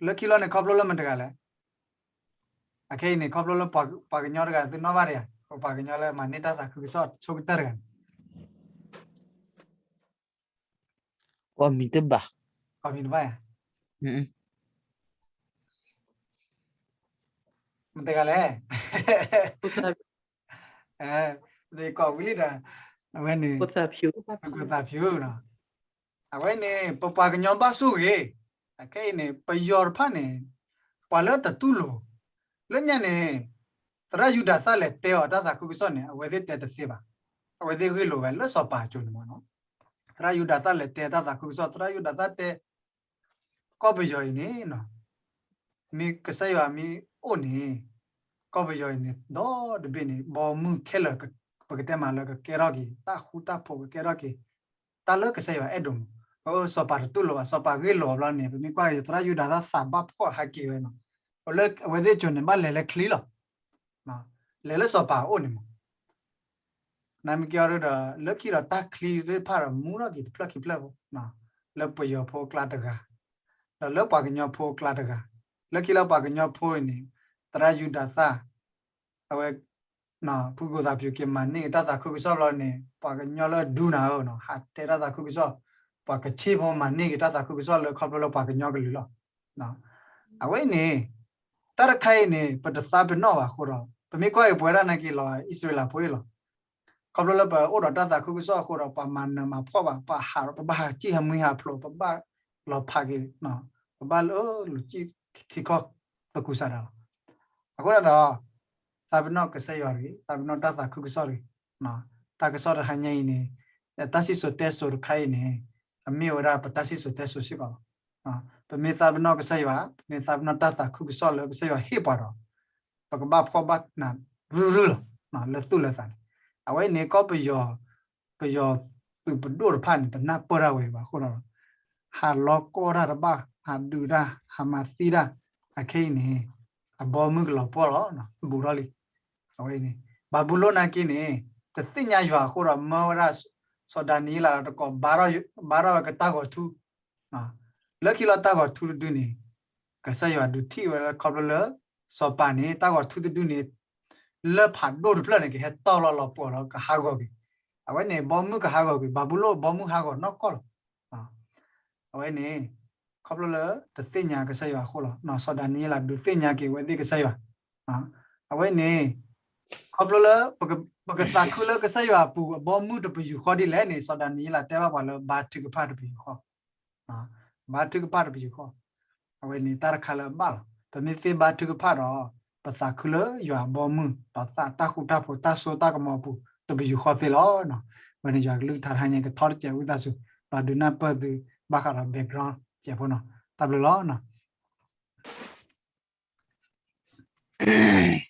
လၢခံဘျီန့ၣ် ခီဖျိလၢမတၤတဂၤလဲၣ်. အခဲအံၤန့ၣ် ခီဖျိလၢပှၤကညီတဂၤ သုနီၣ်ဘၣ်တယၤ ပပှၤကညီလၢမၤန့ၢ်တၢ်သးခုကစီၣ်ဆိကတၢၢ်တဂၤန့ၣ် ကိးမံၤတဘၣ်, ကိးမံၤတဘၣ်ယၤ, မတၤတဂၤလဲၣ်. ကိးဝံၤလံဒီး အဝဲန့ၣ် ကိုသးဖြူ အဝဲန့ၣ် ပပှၤကညီဘၣ်ဆိၣ်ဂ့ၤ, အခဲအံၤန့ၣ် ပယီၤတဖၣ်န့ၣ် ပှၤလၢတတူၢ်လိာ် လၢညါန့ၣ် သရၣ်ယူဒၤသၣ်လဲၤတဲအီၤတၢ်သးခုကစီၣ်န့ၣ် အဝဲသ့ၣ်တဲတသ့ဘၣ်. အဝဲသ့ၣ်ဂ့ၢ်လိာ်ဝဲလၢစီၤပၤအစိၤန့ၣ်မ့ၢ်နီၤ. သရၣ်ယူဒၤသၣ်လဲၤတဲတၢ်သးခုကစီၣ်, သရၣ်ယူဒၤသၣ်တဲ ကီၢ်ပယီၤအံၤန့ၣ် မ့ၢ်ကစၢ်ယွၤမ့ၢ်အိၣ်န့ၣ် ကီၢ်ပယီၤအံၤန့ၣ် ဒီတဘ့ၣ်န့ၣ် ဘီမုၢ်ခဲလၢာ် ပကတဲမးလၢကကဲထီၣ်က့ၤ တၢ်ဃူတၢ်ဖိး ကကဲထီၣ်က့ၤ တၢ်လၢကစၢ်ယွၤအဲၣ်ဒိးမး. စီၤပၤတတူၢ်လိာ်ဘၣ်, စီၤပၤဂ့ၢ်လိာ်အဘျီန့ၣ် ပမ့ၢ်ကွၢ်က့ၤ သရၣ်ယူဒၤသၣ်သးဘၣ်ဖှီၣ်ဟးက့ၤဝဲနီၤ. လၢအဝဲသ့ၣ်အစိၤန့ၣ် ဘၣ်လဲၤလၢချံလီၤ. လဲၤလၢစီၤပၤအအိၣ်န့ၣ်မး နမ့ၢ်က့ၤအီၤဒီး လၢခံဒီးတၢ်ချံသ့ၣ်တဖၣ်ဒီးမူထီၣ်က့ၤတဖျၢၣ်ခံဖျၢၣ်ဖိ, လၢပယီၤဖိအကျါတဂၤ, ဒီးလၢပှၤကညီဖိအကျါတဂၤ, လၢခံလၢပှၤကညီဖိအံၤန့ၣ် သရၣ်ယူဒၤသၣ် အဝဲ ဖုကိသးဖၠူးက့ၤမၤန့ၢ်က့ၤတၢ်သးခုကစီၣ်ဘျီန့ၣ် ပှၤကညီလၢဒူနၤဧၢနီၤ ဟးတဲတၢ်သးခုကစီၣ်, ပှၤကဆ့ၣ်ဖိမၤန့ၢ်က့ၤတၢ်သးခုကစီၣ်လၢခီဖျိလၢပှၤကညီကလုာ်လီၤ. အဝဲအံၤန့ၣ် တၢ်တခါအံၤန့ၣ် ပတသးပ့ၤနီၣ်ဘၣ်အဃိဒီး ပမ့ၢ်ကွၢ်က့ၤပဝဲဒၣ်နာ်က့ၤလီၤအံၣ်စရ့လးဖိအံၤလီၤ. ခီဖျိလၢပအိၣ်ဒီးတၢ်သးခုကစီၣ်အဃိဒီး ပှၤမၤနၢၤမၤဖှီၣ်ဘၣ်, ပဟးဒီး ပဘၣ်ဟးစံၣ်ဟးမှံဟးဖျိး, ပဘၣ်လီၤဖးက့ၤ, ပဘၣ်လၢလူၤစံၣ်ထံကီၢ်သကူးစးဒၣ်လီၤ. အဃိဒၣ်ဒီး သးပ့ၤနီၣ်ကစၢ်ယွၤတဂ့ၤ, သးပ့ၤနီၣ်တၢ်သးခုကစီၣ်တဂ့ၤ. တၢ်ကစီၣ်တဟါညါအံၤန့ၣ် တၢ်စံၣ်စိၤတဲစိၤတခါအံၤန့ၣ် အမ့ၢ်ဝဲဒၣ်ပတၢ်စံၣ်စိၤတဲစိၤစ့ၢ်ကီးလီၤ. ပမ့ၢ်သးပ့ၤနီၣ်ကစၢ်ယွၤ, ပမ့ၢ်သးပ့ၤနီၣ်တၢ်သးခုကစီၣ်လၢကစၢ်ယွၤဟ့ၣ်ပှၤဒီး ပကဘၣ်ဖှီၣ်ဘၣ်နးရုၢ်ရုၢ်လီၤ လၢသူၣ်လၢသးန့ၣ်. အဝဲန့ၣ်ကီၢ်ပယီၤ, ပယီၤသုးပဒိၣ်တဖၣ်န့ၣ် တနၢ်ပၢၢ်တၢ်ဝဲဘၣ်အဃိဒီး ဟးလီၤကီၢ်တၢ်တဘၣ်, ဟးဒုးတၢ်, ဟးမၤသံတၢ်, အခဲအံၤန့ၣ် အဘီမုၢ်ကလီၤပှီၢ်လီၤ, ဘူးထီၣ်လံ. အဝဲန့ၣ် ဘၤဘူလိၣ်နာ်က့န့ၣ် တသ့ၣ်ညါယွၤအဃိဒီး မၢဝဲဒၣ် စီၤဒၤနံးယ့လးဒီးတကိး ဘါထီၣ်ဝဲကတၢ်ဂီၤထူ လၢခံလီၤတၢ်ဂီၤထူတဒုန့ၣ် ကစၢ်ယွၤဒုးထံၣ်ဝဲလၢခီဖျိလၢ စီၤပၤန့ၣ် တၢ်ဂီၤထူတဒုန့ၣ် လၢဖးဒိၣ်တဖျၢၣ်န့ၣ် ကဟဲတီၢ်လီၤလီၤပှီၢ်လီၤ ကဟးဂီၤက့ၤ. အဝဲန့ၣ် ဘီမုၢ်ကဟးဂီၤက့ၤ ဘၤဘူလိၣ် ဘီမုၢ်ဟးဂီၤနီၢ်ကီၢ်လီၤ. အဝဲန့ၣ် ခီဖျိလၢတသ့ၣ်ညါကစၢ်ယွၤအဃိလီၤ. စီၤဒၤနံးယ့လးဒုးသ့ၣ်ညါက့ၤဝဲသ့ၣ်ကစၢ်ယွၤ. အဝဲန့ၣ် ခီဖျိလၢ ပကသးခုလၢကစၢ်ယွၤအပူၤ အဘီမုၢ်တပယူာ်ဃီဒ်လဲၣ်န့ၣ် စီၤဒၤနံးယ့လးတဲဘၣ်ပှၤလၢ ဘါထုကဖၣ်တပယူာ်ဃီ ဘါထုကဖၣ်တပယူာ်ဃီ. အဝဲန့ၣ်တၢ်တခါလၢအဘၣ်လီၤ. ပမ့ၢ်သ့ဘါထုကဖၣ်ဒီး ပသးခုလၢယွၤအဘီမုၢ် ဒီးသးတၢ်ဃူတၢ်ဖိး တၢ်စိတၢ်ကမီၤအပူၤ တပယူာ်ဃီသ့လီၤနီၤ. ဝဲန့ၣ်ယွၤကလုၢ်ကထါတဟါညါကထီတစဲးဝံသးစူၤ ဒီးဒုးနၢ်ပၢၢ်သုဘၣ်ဃးဒီး background စဲးဖိနီၤ. တၢ်ဘျုးလီၤနီၤ.